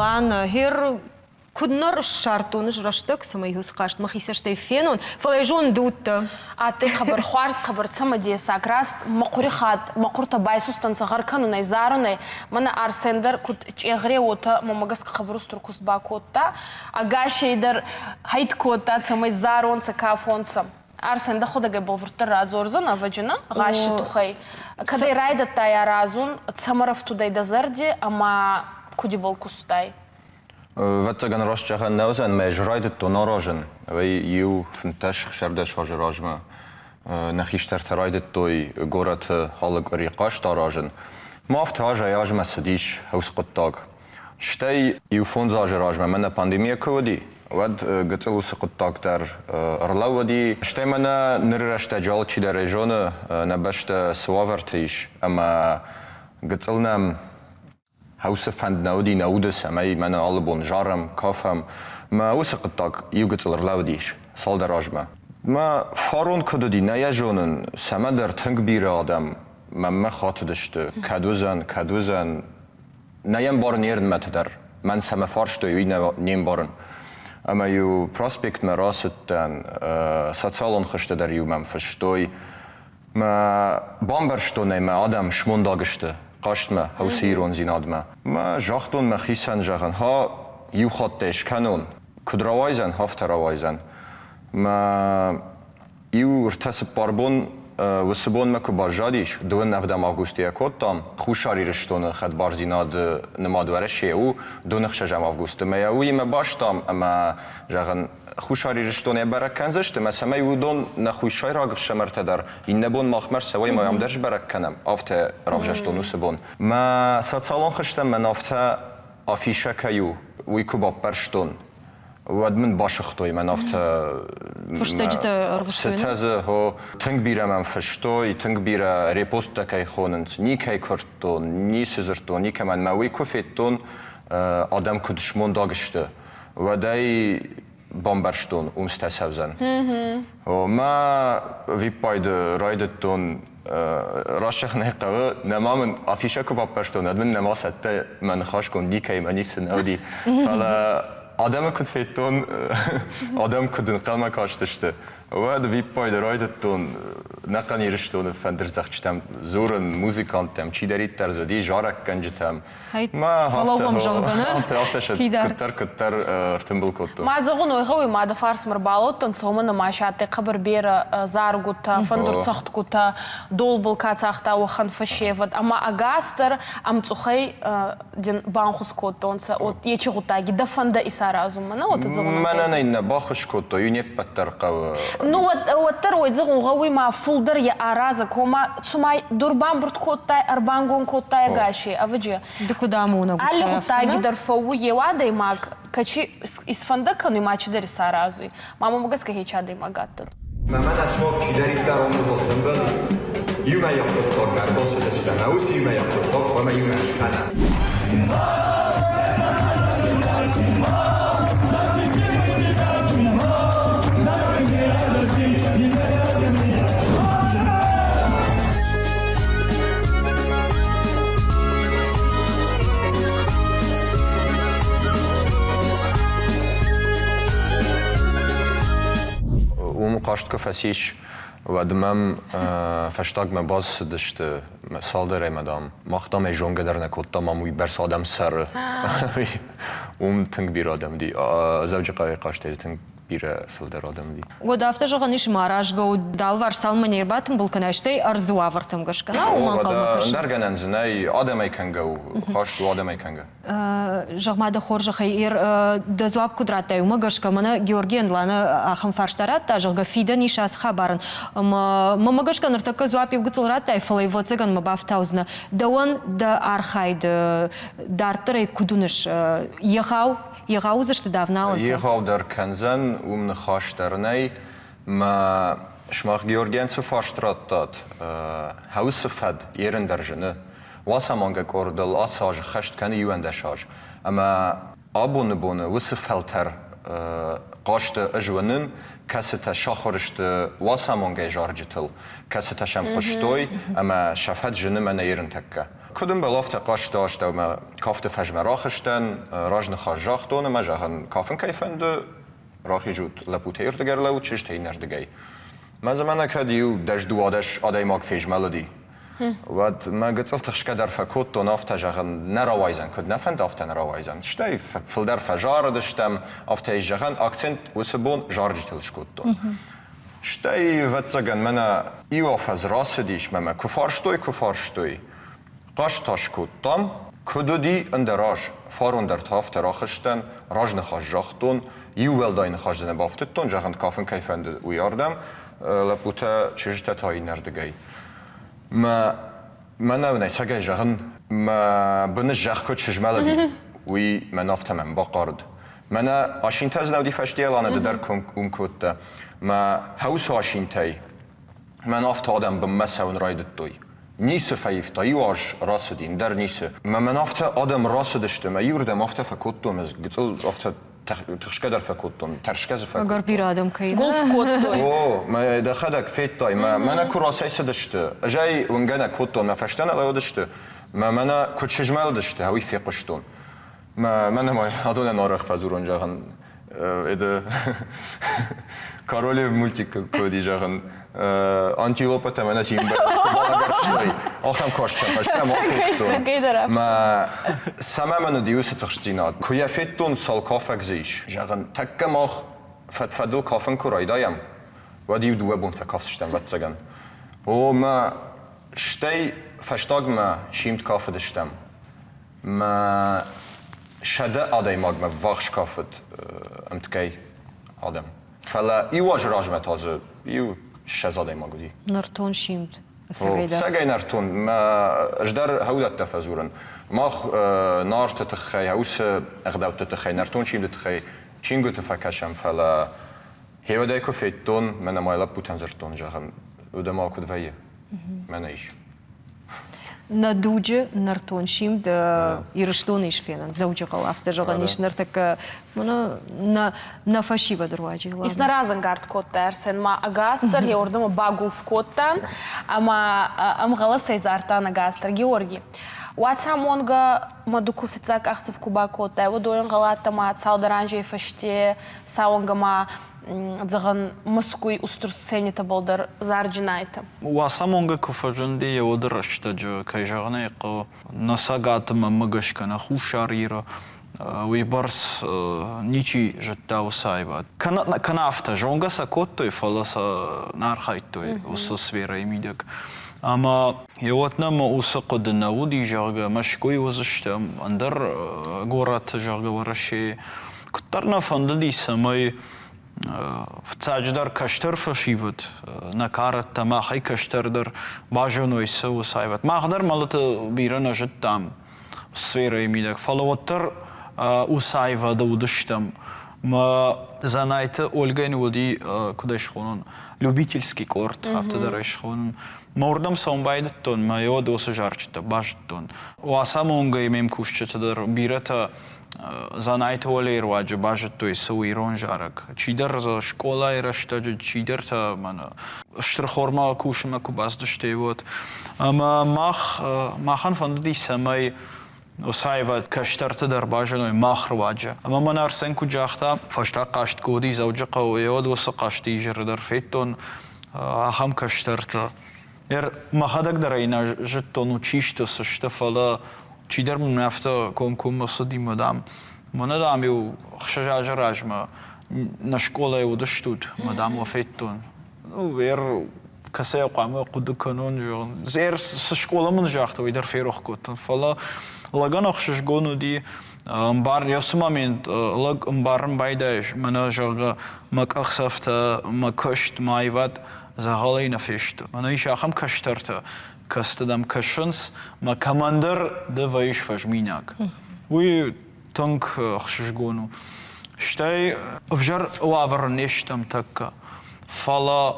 B: Лана, гьер куыд нӕ ссардтон ӕз рӕстӕг, цӕмӕй уыцы хъазт мӕхи цӕстӕй фенон, фӕлӕ зон ды уыдтӕ.
A: Адтӕй хъӕбӕр хуарз, хъӕбӕр цӕмӕдесаг, раст мӕ хъури хатт мӕ хъуртӕ байсустӕнцӕ гъӕр кӕнунӕй, зарунӕй. Мӕнӕ Арсен дӕр куд чъегъре, уотӕ мӕмӕ гӕсгӕ хъӕбӕр устур куст бакодта. Ӕгасей дӕр хӕйт кодта, цӕмӕй заронцӕ, кафонцӕ. Арсен дӕхуӕдӕг ӕй бӕлвурддӕр радзордзӕн, ӕвӕджи, гъазти туххӕй. Кӕд ӕй райдӕдтай аразун, цӕмӕ ӕрӕфтудӕй дӕ зӕрди ӕма куд ибӕл кустай?
I: Ӕвӕццӕгӕн, раст зӕгъӕн нӕ уыдзӕн, мӕ ӕз райдыдтон аразын. Ӕй иу фынддӕс ӕхсӕрдӕс азы размӕ нӕ хистӕртӕ райдыдтой горӕты алы къуыри хъазт аразын. Ма афтӕ азӕй-азмӕ цыдис уыцы хъуыддаг. Стӕй иу-фондз азы размӕ мӕнӕ пандемия куы уыди, уӕд гыццыл уыцы хъуыддаг дӕр ӕрлӕууыди. Стӕй мӕнӕ ныры рӕстӕджы алчидӕр ӕй зоны, нӕ бӕстӕ цы уавӕрты ис, ӕмӕ гыццыл нӕм уыцы фӕнд нӕ уыди нӕ уды, цӕмӕй мӕнӕ алы бон зарӕм, кафӕм. Мӕ уыцы хъуыддаг иу гыццыл ӕрлӕууыдис цалдӕр азмӕ. Мӕ фарон куыд уыди, нӕ йӕ зонын, цӕмӕдӕр тынг бирӕ адӕм мӕнмӕ хатыдысты, кӕд уыдзӕн, кӕд уыдзӕн, Нӕ йӕ мбарын не рнмӕты дӕр. Мӕн цӕмӕ фарстой, уый не мбарын. Ӕмӕ-иу проспектмӕ рацыдтӕн, социалон хызты дӕр-иу мӕм фыстой. Мӕ бамбӕрстон ӕй, мӕ адӕм смондаг сты хъазтмӕ, уыцы ирондзинадмӕ. Мӕ загътон мӕхицӕн, зӕгъын, ха, иу хаттӕй скӕнон, куыд рауайдзӕн, афтӕ рауайдзӕн. Мӕ Иу ӕртӕ-цыппар бон уыцы бонмӕ куы баззадис, дыууын ӕвдӕм августы йӕ кодтам, Хуссар Ирыстоны хӕдбардзинады нымад Уӕрӕсейы у дыууын ӕхсӕзӕм августы. Ӕмӕ йӕ уыимӕ бастам ӕмӕ, зӕгъын, Хуссар Ирыстон йӕ бӕрӕг кӕндзысты, ӕмӕ цӕмӕй уыдон нӕ хуссайраг ӕфсымӕртӕ дӕр иннӕ бон махмӕ рцӕуой ӕмӕ ам дӕр сбӕрӕг кӕнӕм, афтӕ равзӕрстон уыцы бон. Мӕ социалон хызтӕм мӕн афтӕ афишӕ кӕй у, уый куы баппӕрстон, уӕд мын басыгътой мӕн афтӕ
B: фыстӕджытӕ ӕрвыстой
I: цытӕ дзы хо тынг бирӕ мӕм фыстой тынг бирӕ репосттӕ кӕй хонынц никӕй куырдтон ницы дзырдтон никӕмӕн мӕ уый куы федтон адӕм куыд смондаг сты уӕд ӕй бамбӕрстон, уым цытӕ цӕудзӕн. Мӕ виппайды райдыдтон раст зӕгъын ӕй хъӕуы, нӕма мын афишӕ куы баппӕрстон, уӕд мын нӕма цӕттӕ мӕ ныхасгонд никӕимӕ ницы нӕ уыди. Фӕлӕ адӕмы куыд федтон, адӕм куыд ӕнхъӕлмӕ кастысты, уӕд виппайды райдыдтон нӕхъӕн Ирыстоны фӕндырдзӕгъдджытӕм дзурын, музыканттӕм, чидӕриддӕр дзы уыди, зарӕггӕнджытӕм. Мӕ
B: Фӕлӕууӕм, зӕгъгӕ, нӕ?
I: Афтӕ, афтӕ сӕ куыддӕр, куыддӕр ӕртымбыл кодтон.
A: Ма зӕгъун, уой гъӕуй мадӕ фарсмӕ рбалӕудтӕнцӕ, уомӕн ӕма си адтӕй хъӕбӕр берӕ заргутӕ, фӕндурцӕгъдгутӕ, долбыл ка цагъта, уӕхӕн фӕсевӕд. Ӕма ӕгас дӕр ӕмцъухӕй дин банхус кодтонцӕ ечи гъуддаги дӕ фӕндӕ исаразунмӕ, нӕ уотӕ зӕгъун?
I: Мӕнӕн ӕй нӕ бахус кодтой, не ппӕт дӕр хъӕуы.
A: Ну, уӕддӕр уой зӕгъун гъӕуй ма фулдӕр е аразӕг, ома цума дор бамбурд кодтай, ӕрбангон кодтай ӕгаси, ӕвӕджи.
B: Ды куд амонӕг
A: Алли гъуддаги дӕр фӕууй еу адӕймаг, кӕци исфӕндӕ кӕнуй ма чидӕр исаразуй. Ма мӕмӕ гӕсгӕ хечи адӕймаг адтӕн.
J: Мӕнӕ сымах чидӕриддӕр омбылдтӕ иумӕйаг хъуыддагмӕ ӕрбацыдыстӕм ӕмӕ уыцы иумӕйаг хъуыддаг хъуамӕ иумӕ скӕнӕм.
I: Уым хъазт куы фӕцис, уӕд мӕм фӕстагмӕ бацыдысты цалдӕрӕй мӕ, дам, мах, дам, ӕй зонгӕ дӕр нӕ кодтам, ам уыйбӕрц адӕм цӕры. Уым тынг бирӕ адӕм уыди. Дзӕуджыхъӕуӕй хъазтӕй дзы тынг бирӕ фылдӕр адӕм уыди.
B: Уӕд афтӕ зӕгъӕн ис, ӕмӕ аразгӕ у дӕлварс цалынмӕ не рбатымбыл кӕнай, стӕй ӕрдзы уавӕртӕм гӕсгӕ. На, уымӕ ӕнхъӕлмӕ кӕсынц.
I: Ӕндӕр гӕнӕн дзы нӕй, адӕмӕй кӕнгӕ у, хъазт у адӕмӕй кӕнгӕ.
B: Зӕгъ-ма дӕ хорзӕхӕй, дӕ дзуапп куыд радтай, уымӕ гӕсгӕ мӕнӕ Георгийӕн Лана ахӕм фарста радта, зӕгъгӕ, фидӕн ис ацы хабарӕн. Ӕмӕ мӕмӕ гӕсгӕ ныртӕккӕ дзуапп иу гыццыл радтай, фӕлӕ ӕвӕццӕгӕн мӕ бафтаудзынӕ. Дӕуӕн дӕ архайд дарддӕр ӕй куыд уыныс? Егъау, егъау уыдзысты дӕ авналӕнтӕ?
I: Егъаудӕр кӕндзӕн, уым ныхас дӕр нӕй. Мӕ сымах Георгийӕн цы фарст радтат, хӕусы фӕд ерын дӕр зыны. Уацамонгӕ къордыл ацы аз хӕст кӕны 11 аз, ӕмӕ абоны боны уыцы фӕлтӕр хъазты ӕз уынын, кӕцытӕ сахуыр сты уацамонгӕйы зарджытыл, кӕцытӕ сӕм хъуыстой ӕмӕ сӕ фӕд зыны мӕнӕ ерынтӕккӕ. Куыд ӕмбӕлы, афтӕ хъазты астӕумӕ кафты фӕзмӕ рахызтӕн, разныхас загътон ӕмӕ зӕгъын, кафын кӕй фӕнды, рахизут лӕппутӕй ӕрдыгӕй ӕрлӕуут, чызджытӕ иннӕрдыгӕй. Мӕ замана кӕд иу дӕс-дыууадӕс адӕймаг фезмӕлыди, уӕд мӕ гыццыл тыхсгӕ дӕр фӕкодтон, афтӕ зӕгъын, нӕ рауайдзӕн, куыд нӕ фӕнды, афтӕ нӕ рауайдзӕн. Стӕй фылдӕр фӕзарыдыстӕм, афтӕ ис зӕгъӕн, акцент уыцы бон зарджытыл скодтон. Стӕй, ӕвӕццӕгӕн, мӕнӕ иу афӕдз рацыдис, мӕ мӕ куы фарстой, куы фарстой, хъазт та скодтам, куыд уыди ӕндӕр аз, фарон дӕр та афтӕ рахызтӕн, разныхас загътон, иу уӕлдай ныхас дзы нӕ бафтыдтон, зӕгъын, кафын кӕй фӕнды, уый ардӕм, лӕппутӕ, чызджытӕ та иннӕрдыгӕй. Мӕ мӕнӕ ӕцӕгӕй зӕгъын, мӕ быны зӕхх куыд сызмӕлыди, уый мӕн афтӕ мӕм бахъарыд. Мӕнӕ асинтӕ дзы нӕ уыди фӕстейӕ Лана ды дӕр уым кодта. Мӕ хӕусы асинтӕй мӕн афтӕ адӕм бынмӕ цӕуын райдыдтой. Ницы фӕивта, иу аз рацыди, ӕндӕр ницы. Мӕ мӕн афтӕ адӕм рацыдысты, мӕ иуырдӕм афтӕ фӕкодтон, ӕз гыццыл афтӕ тыхсгӕ дӕр фӕкодтон, тӕрсгӕ дзы фӕкодтон.
B: Ӕгӕр бирӕ адӕм кӕй
A: Гуылф кодтой.
I: О, мӕ дӕхӕдӕг федтай, мӕ мӕнӕ куы рацӕйцыдысты, ӕз ӕй уынгӕ нӕ кодтон, мӕ фӕстӕ нӕ лӕууыдысты, мӕ мӕнӕ куыд сызмӕлыдысты, уый фехъуыстон. Мӕ мӕнӕ ма адонӕн арӕх фӕдзурон, зӕгъын, это королев мультик куы уыди, зӕгъын, антилопӕтӕ мӕнӕ Симбӕ балӕгӕрстой, ахӕм каст сӕ фӕстӕ ма кодтон. Мӕ цӕмӕ мӕн уыди уыцы тыхстдзинад? Куы йӕ федтон, цал кафӕг дзы ис, зӕгъын, тӕккӕ мах фӕд-фӕдыл кафын куы райдайӕм, уӕд иу-дыууӕ бон фӕкафдзыстӕм, ӕвӕццӕгӕн. О, мӕ стӕй фӕстагмӕ симд кафыдыстӕм. Мӕ 100 адӕймагмӕ ввахс кафыд ӕмткӕй адӕм. Фӕлӕ иу азы размӕ та дзы иу 20 адӕймаг уыди.
B: Нӕртон симд. Ӕцӕгӕй дӕр.
I: Ӕцӕгӕй нӕртон. Мӕ ӕз дӕр хӕудӕттӕ фӕдзурын. Мах Нарты тыххӕй, уыцы ӕгъдӕутты тыххӕй, нӕртон симды тыххӕй чингуыты фӕкӕсӕм, фӕлӕ хеуӕдӕй куы федтон, мӕнӕ мӕ лӕппутӕн дзырдтон, зӕгъын, уӕдӕ ма куыд вӕййы? Мӕнӕ ис.
B: Нӕ дуджы нӕртон симд Ирыстоны ис фенӕн, Дзӕуджыхъӕуы афтӕ зӕгъӕн ис ныртӕккӕ нӕ нӕ фӕсивӕды руаджы.
A: Ис нӕ разӕнгард кодта Арсен ма ӕгасдӕр еуырдӕмӕ багулф кодтан ӕма ӕмгъӕлӕсӕй зардтан ӕгасдӕр. Георги, уацамонгӕ ма ду ку фиццаг къахдзӕф ку бакодтай, уӕд уой ӕнгъӕл ма цалдӕр анзей фӕсте сауӕнгӕ ма зӕгъӕн, Мӕскуй устур сценитӕбӕл дӕр зарджинайтӕ.
H: Уацамонгӕ куы фӕзынди, уӕды рӕстӕджы, кӕй зӕгъын ӕй хъӕуы, нӕ Цӕгаты мӕнмӕ гӕсгӕ, нӕ Хуссар Иры уыйбӕрц ничи зыдта уыцы аивад. Кӕнӕ афтӕ, зонгӕ сӕ кодтой, фӕлӕ сӕ нӕ архайдтой уыцы сферӕйы мидӕг. Ӕмӕ йеуӕд нӕм уыцы хъуыды нӕ уыди, зӕгъгӕ, Мӕскуыйы уыдзыстӕм, ӕндӕр горӕты, зӕгъгӕ, Уӕрӕсейы. Куыддӕр нӕ фӕндыди, цӕмӕй фыццаджыдӕр кӕстӕр фӕсивӕд, нӕ карӕттӕ, махӕй кӕстӕрдӕр базоной цы уыцы аивад. Мах дӕр мӕлӕты бирӕ нӕ зыдтам сферӕйы мидӕг, фӕлӕ уӕддӕр уыцы аивады уыдыстӕм. Мӕ Дзанайты Ольгӕйӕн уыди, куыд ӕй схонон, любительский къорд, афтӕ дӕр ӕй схонын. Мӕ уырдӕм цӕуын байдыдтон, мӕ уӕд уыцы зарджытӕ базыдтон. Уацамонгӕйы ме мкусджытӕ дӕр бирӕтӕ Дзанайты Олейы руаджы базыдтой, цы у ирон зарӕг. Чидӕр дзы скъолайы рӕстӕджы, чидӕртӕ мӕнӕ стыр хормӕ кусынмӕ куы бацыдысты, уӕд. Ӕмӕ мах, махӕн фӕндыди, цӕмӕй уыцы аивад кӕстӕрты дӕр базоной мах руаджы. Ӕмӕ мӕн Арсен куыд загъта, фӕстаг хъазт куы уыди Дзӕуджыхъӕуы, уӕд уыцы хъазты изӕры дӕр федтон ахӕм кӕстӕрты. Мӕхӕдӕг дӕр ӕй нӕ зыдтон, чи сты, цы сты, фӕлӕ чидӕр мын афтӕ комкоммӕ цыди мӕ, дам, мӕнӕ, дам, иу 6 азы размӕ нӕ скъолайы уыдыстут, мӕ, дам, уӕ федтон. Ну, ӕр кӕцӕй хъуамӕ хъуыды кӕнон, зӕгъын. Ӕр цы скъола мын загъта, уый дӕр ферох кодтон. Фӕлӕ лӕгӕн ӕхсызгон уыди, ӕмбар, уыцы момент лӕг ӕмбарын байдайы, мӕнӕ, зӕгъгӕ, мӕ къахдзӕфтӕ, мӕ куыст, мӕ аивад дзӕгъӕлӕй нӕ фесты. Мӕнӕ ис ахӕм кӕстӕртӕ, кӕцытӕ дӕм кӕсынц, мӕ кӕмӕндӕр ды вӕййыс фӕзминаг. Уый тынг ӕхсызгон у. Стӕй ӕвзӕр уавӕры не стӕм тӕккӕ, фӕлӕ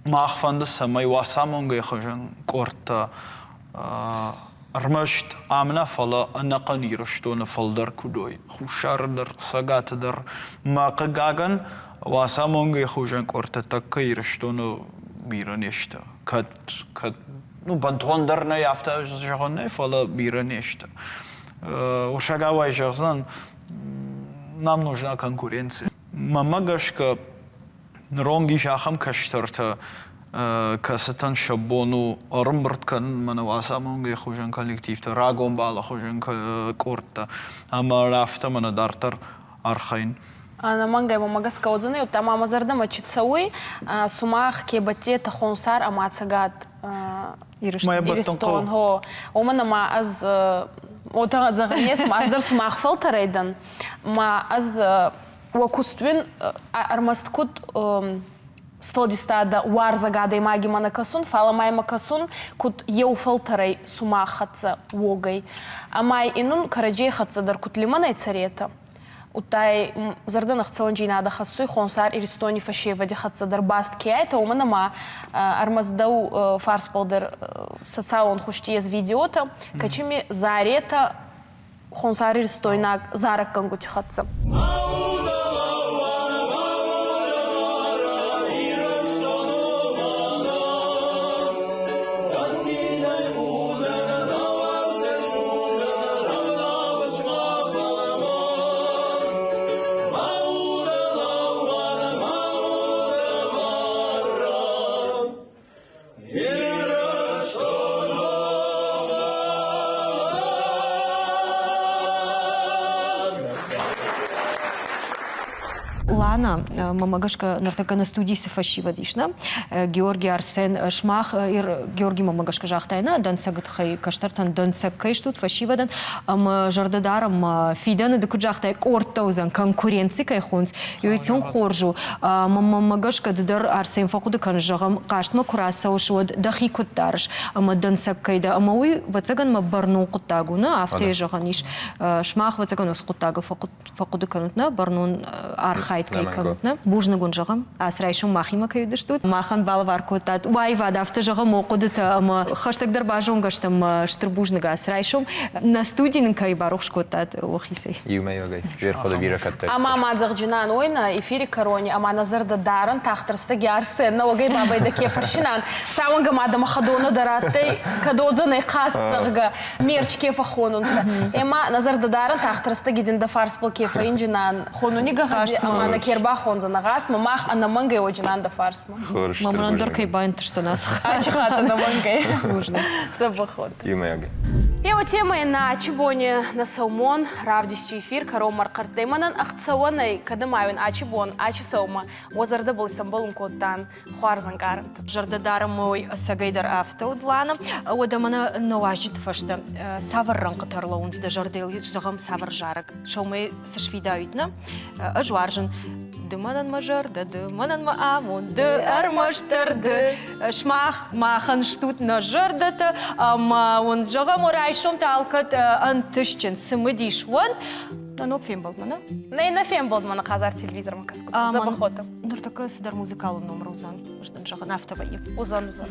H: мах фӕнды, цӕмӕй уацамонгӕйы хуызӕн къордтӕ ӕрмӕст ам нӕ, фӕлӕ ӕнӕхъӕн Ирыстоны фылдӕр куыд уой, Хуссары дӕр, Цӕгаты дӕр. Мӕ хъыгагӕн, уацамонгӕйы хуызӕн къордтӕ тӕккӕ Ирыстоны бирӕ не сты. Кӕд, кӕд ну, бынтондӕр нӕй, афтӕ зӕгъӕн нӕй, фӕлӕ бирӕ не сты. Уырсагауӕй зӕгъдзӕн, нам нужна конкуренция. Мӕнмӕ гӕсгӕ, ныронг ис ахӕм кӕстӕртӕ, кӕцытӕн сӕ бон у ӕрӕмбырд кӕнын мӕнӕ уацамонгӕйы хуызӕн коллективтӕ, рагон балы хуызӕн къордтӕ ӕмӕ афтӕ мӕнӕ дарддӕр архайын.
A: Ӕнӕмӕнгӕй мӕмӕ гӕсгӕ уодзӕнӕй, удта ма мӕ зӕрдӕмӕ чи цӕуй, сумах ке бӕттетӕ Хонсар ӕма Цӕгат Иристон, гъо. Уомӕн ӕма ӕз уотӕ зӕгъӕн ес, ӕз дӕр сумах фӕлтӕрӕй дӕн, ма ӕз уӕ куст уин ӕрмӕст куд сфӕлдистадӕ уарзӕг адӕймаги ма нӕ кӕсун, фал ма имӕ кӕсун, куд еу фӕлтӕрӕй сумах хӕццӕ уогӕй. Ӕма инун кӕрӕдзей хӕццӕ дӕр куд лимӕнӕй цӕретӕ. Удта зӕрдӕн ӕхцӕуӕндзийнадӕ хӕссуй Хонсар Иристони фӕсевӕди хӕццӕ дӕр баст ке айтӕ, уомӕн ӕма ӕрмӕст дӕу фарсбӕл дӕр социалон хузти ес видеотӕ, кӕцими заретӕ хонсариристойнаг зарӕггӕнгути хӕццӕ.
B: Лана, мӕмӕ гӕсгӕ ныртӕккӕ нӕ студийы цы фӕсивӕд ис, нӕ? Георгий Арсен, сымах Георгий мӕмӕ гӕсгӕ загътай, нӕ дӕнцӕгы тыххӕй кӕстӕртӕн дӕнцӕг кӕй стут фӕсивӕдӕн, ӕмӕ зӕрдӕ дарӕм, фидӕны ды куыд загътай, къордтӕ уыдзӕн, конкуренци кӕй хонынц, уый тынг хорз у. Мӕнмӕ гӕсгӕ ды дӕр Арсен фӕхъуыды кӕныс, зӕгъӕм, хъазтмӕ куы рацӕуыс, уӕд дӕхи куыд дарыс ӕмӕ дӕнцӕг кӕй дӕ, ӕмӕ уый, ӕвӕццӕгӕн, мӕ бӕрнон хъуыддаг у, нӕ? Афтӕ йӕ зӕгъӕн ис. Сымах, ӕвӕццӕгӕн, уыцы хъуыддагыл фӕхъуыды кӕнут, нӕ? Бӕрнон архайд кӕй. кӕй кӕнут, нӕ? Бузныг уын зӕгъӕм, ацы райсом махимӕ кӕй уыдыстут. Махӕн балӕвар кодтат уаивад, афтӕ зӕгъӕм, мӕ хъуыдытӕ ӕмӕ хӕстӕгдӕр базонгӕ стӕм стыр бузныг ацы райсом. Нӕ студи нын кӕй барухс кодтат уӕхицӕй.
I: Иумӕйагӕй верхъуыды бирӕ кӕддӕр.
A: Ӕма ма зӕгъджынӕн уой нӕ эфири кӕрони ӕма нӕ зӕрдӕ дарӕн тагъд рӕстӕги Арсен нӕуӕгӕй бабӕй дӕ ке фӕрсинан. Сауӕнгӕ ма дӕмӕ хӕдонӕ дӕр адтӕй, кӕд уодзӕнӕй хъаст, зӕгъгӕ, мерч ке фӕххонунцӕ. Ӕма нӕ зӕрдӕ дарӕн тагъд рӕстӕги дин дӕ фарсбӕл ке фӕинджинан хонуни гӕгъӕди ӕма нӕ ке рбахондзӕнӕ гъастмӕ, мах ӕнӕмӕнгӕй уоджинан дӕ фарсмӕ.
B: Мамран дӕр кӕй баинтысдзӕн ацы
A: Ачи хатт ӕнӕмӕнгӕй. Дзӕбӕх уод.
I: Иумӕйагӕй.
A: Еу темӕ нӕ ачи бони нӕ сӕумон равдисти эфир кӕронмӕ ӕрхъӕрттӕй мӕнӕн ӕхцӕуӕнӕй, кӕд ӕма уин ачи бон, ачи сӕумӕ уӕ зӕрдӕбӕл исӕмбӕлун кодтан хуарзӕнкъарӕнтӕ.
B: Зӕрдӕдарӕн ой ӕцӕгӕйдӕр афтӕ уыд, Лана. Уӕдӕ мӕнӕ нӕ уазджыты фӕстӕ цавӕр рӕнхъытӕ ӕрлӕууынц дӕ зӕрдӕйыл, зӕгъӕм, цавӕр зарӕг? Сӕумӕ цы сфидауид, нӕ? Ӕз уарзын ды мӕнӕн мӕ зӕрдӕ, ды мӕнӕн мӕ амонд, ды ӕрмӕстдӕр ды. Сымах махӕн стут нӕ зӕрдӕтӕ ӕмӕ уын зӕгъӕм, райсом та алкӕд ӕнтыстджын, цымыдис уӕнт. Нӕ ног фембӕлдмӕ, нӕ?
A: Нӕ, нӕ фембӕлдмӕ нӕ хъазар телевизормӕ кӕсгӕ. Дзӕбӕхотӕ.
B: Ныртӕккӕ цыдӕр музыкалон номыр уыдзӕн, ӕз дын зӕгъын, афтӕ вӕййы.
A: Уыдзӕн, уыдзӕн.